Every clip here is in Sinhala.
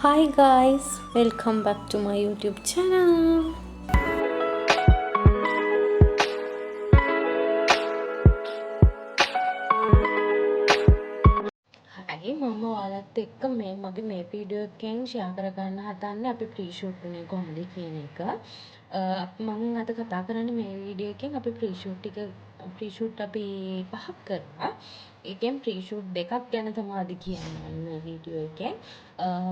Hi guys, welcome back to my YouTube channel. හරි, මම ඔයාලත් එක්ක මේ මගේ මේ වීඩියෝ එකෙන් ෂෙයා කරගන්න හදන්නේ අපි ප්‍රී ෂූට් උනේ කොහොමද කියන එක. මම අද කතා කරන්නේ මේ වීඩියෝ එකෙන් අපි ප්‍රී ෂූට් ටික, ප්‍රී ෂූට් අපි පහක් කරා. ඒකෙන් ප්‍රී ෂූට් දෙකක් ගැන තමයි අද කියන්නේ මේ වීඩියෝ එකෙන්.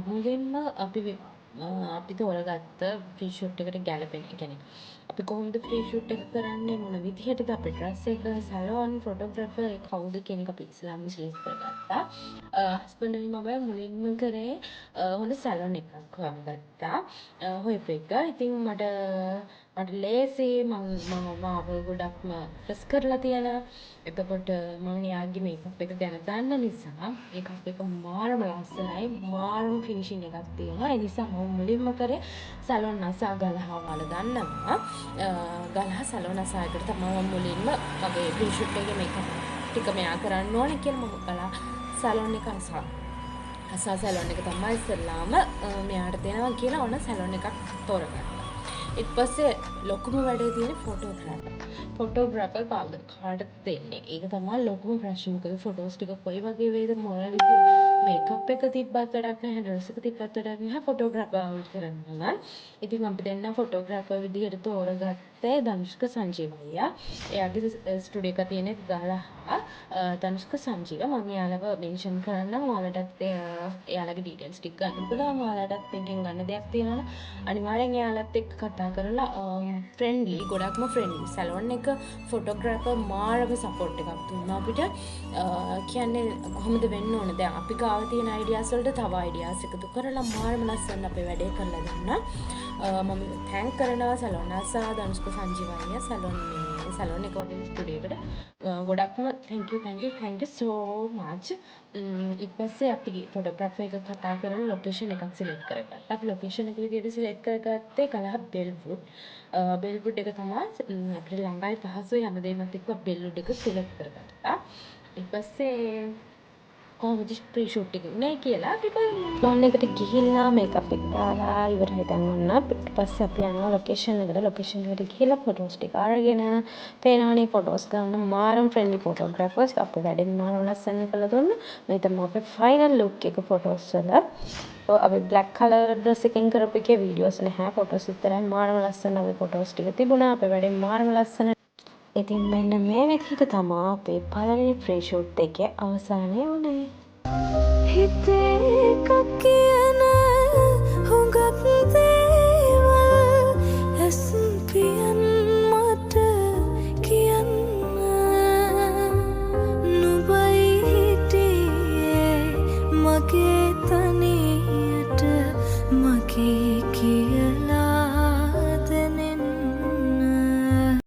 මුලින්ම අපි තෝරගත්ත ප්‍රී ෂූට් එකට ගැලපෙන, ඒ කියන්නේ අපි කොහොමද ප්‍රී ෂූට් එක කරන්නේ, මොන විදිහටද අපේ ඩ්‍රෙස් එක, සැලොන්, ෆොටෝග්‍රැෆර් ඒ කවුද කියන එක අපි ඉස්සෙල්ලාම සිලෙක්ට් කරගත්තා. හස්බන්ඩ් මම මුලින්ම කරේ හොඳ සැලොන් එකක් හොයාගත්තා. හොයපු එක. ඉතින් මට මට ලේසි, මං මම මාව ගොඩක්ම ඩ්‍රෙස් කරලා තියෙන. එතකොට මං එයාගේ මේකප් එක ගැන දන්න නිසා මේකප් එක මාරම ලස්සනයි, මාරම ෆිනිෂින් එකක් තියෙනවා. ඒ නිසා මම මුලින්ම කරේ සැලොන් අසා ගලහා ඔයාලා දන්නවා. ගලහා සැලොන් අසා එකට තමයි මම මුලින්ම මගේ ප්‍රී ෂූට් එකේ මේකප් ටික මෙයා කරන්න ඕනේ කියලා මම ගලහා සැලොන් එක අසා අසා සැලොන් එක තමයි ඉස්සෙල්ලාම මෙයාට දෙනවා කියලා ඔන්න සැලොන් එකක් තෝරගත්තා. ඊට පස්සේ ලොකුම වැඩේ තියෙන්නේ ෆොටෝග්‍රැෆර්. ෆොටෝග්‍රැෆර් කවුද කාටද දෙන්නේ? ඒක තමයි ලොකුම ප්‍රශ්නේ. මොකද ෆොටෝස් ටික කොයි වගේ වේද, මොන විදිහේ මේකප් එක තිබ්බත් වැඩක් නැහැ, ඩ්‍රෙස් එක තිබ්බත් වැඩක් නැහැ ෆොටෝග්‍රැෆර් අවුල් කරන්න නම්. ඉතින් අපි දෙන්න ෆොටෝග්‍රැෆර් විදිහට තෝරගත්තේ ධනුෂ්ක සංජීව අයියා. එයාගේ ස්ටුඩියෝ එක තියෙන්නේ ගලහා. ධනුෂ්ක සංජීව, මම එයාලව මෙන්ෂන් කරන්නම්. ඔයාලටත් එයාලගේ ඩීටේල්ස් ටික ගන්න පුළුවන්. ඔයාලටත් මේකෙන් ගන්න දෙයක් තියෙනවා නම් අනිවාර්යෙන් එයාලත් එක්ක කතා කරලා, ෆ්‍රෙන්ඩ්ලි, ගොඩක්ම ෆ්‍රෙන්ඩ්ලි. සැලොන් එක ෆොටෝග්‍රැෆර් මාරම සපෝට් එකක් දුන්නා අපිට. කියන්නේ කොහොමද වෙන්න ඕන, දැන් අපි ගාව තියෙන අයිඩියාස් වලට තව අයිඩියාස් එකතු කරලා මාරම ලස්සන අපේ වැඩේ කරලා දුන්නා. මම thank කරනවා සැලොන් අසා ධනුෂ්ක සංජීව අයියා, සැලොන් මේ සැලොන් එක වගේ ස්ටුඩියෝ එකට ගොඩක්ම thank you, thank you, thank you so much. ඊට පස්සේ අපි ෆොටෝග්‍රැෆර් එක කතා කරලා ලොකේෂන් එකක් සිලෙක්ට් කරගත්තා. අපි ලොකේෂන් එක විදිහට සිලෙක්ට් කරගත්තේ කලහ බෙල්වුඩ්. බෙල්වුඩ් එක තමයි අපිට ළඟයි, පහසුයි, හැමදේමත් එක්ක බෙල්වුඩ් එක සිලෙක්ට් කරගත්තා. ඊට පස්සේ කොහොමද ප්‍රී ෂූට් එක උනේ කියලා අපි බලමු. ලොන් එකට ගිහිල්ලා මේකප් එක දාලා ඉවරයි දැන් ඔන්න. ඊට පස්සේ අපි යනවා ලොකේෂන් එකට. ලොකේෂන් එකට ගිහිල්ලා ෆොටෝස් ටික අරගෙන පේනවනේ ෆොටෝස් ගන්න මාරම ෆ්‍රෙන්ඩ්ලි ෆොටෝග්‍රැෆර්ස් අපේ වැඩේ මාරම ලස්සන කරලා දුන්නා. මේ තමයි අපේ ෆයිනල් ලුක් එක ෆොටෝස් වල. අපි බ්ලැක් කලර් ඩ්‍රෙස් එකෙන් කරපු එකේ වීඩියෝස් නැහැ, ෆොටෝස් විතරයි. මාරම ලස්සන අපේ ෆොටෝස් ටික තිබුණා. අපේ වැඩේ මාරම ලස්සන. ඉතින් මෙන්න මේ විදිහට තමා අපේ පළවෙනි ප්‍රී ෂූට් එකේ අවසානය වුණේ. හිතේ එකක් කියන